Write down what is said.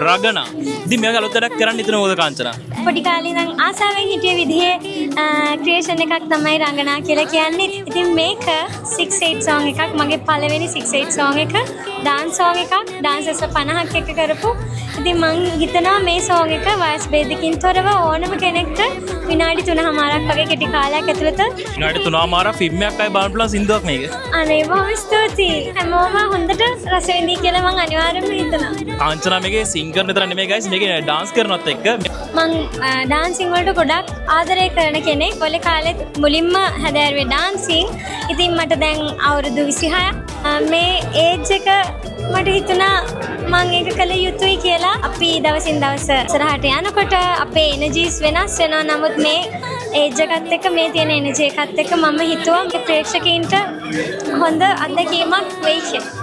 රගනා. ඉතින් මේ වගේ අලුත් වැඩක් කරන්න හිතුනේ මොකද කාංචනා? පොඩි කාලේ ඉඳන් ආසාවෙන් හිටිය විදිහේ ක්‍රියේෂන් එකක් තමයි රංගනා කියලා කියන්නේ. ඉතින් මේක 6-8 song එකක්. මගේ පළවෙනි 6-8 song එක. ඩාන්ස් song එකක්. ඩාන්සර්ස් 50ක් එක්ක කරපු. ඉතින් මං හිතනවා මේ song එක වයස් භේදකින් තොරව ඕනම කෙනෙක්ට විනාඩි 3.5ක් වගේ කෙටි කාලයක් ඇතුළත. විනාඩි 3.5ක් ෆිල්ම් එකක් අය බලන්න පුළුවන් සින්දුවක් මේක. අනේ බොහොම ස්තුතියි. හැමෝම හොඳට රස විඳී කියලා මං අනිවාර්යයෙන්ම හිතනවා. කාංචනා මේකේ සිං කරන විතර නෙමෙයි ගයිස්, මේකේ ඩාන්ස් කරනවත් එක්ක. මං ඩාන්සිං වලට ගොඩක් ආදරය කරන කෙනෙක්. පොලේ කාලෙත් මුලින්ම හැදෑරුවේ ඩාන්සිං. ඉතින් මට දැන් අවුරුදු 26ක්. මේ ඒජ් එක මට හිතුණා මං ඒක කළ යුතුයි කියලා. අපි දවසින් දවස ඉස්සරහට යනකොට අපේ එනර්ජිස් වෙනස් වෙනවා. නමුත් මේ ඒජ් එකත් එක්ක, මේ තියෙන එනර්ජි එකත් එක්ක මම හිතුවා මේ ප්‍රේක්ෂකයින්ට හොඳ අත්දැකීමක් වෙයි කියලා.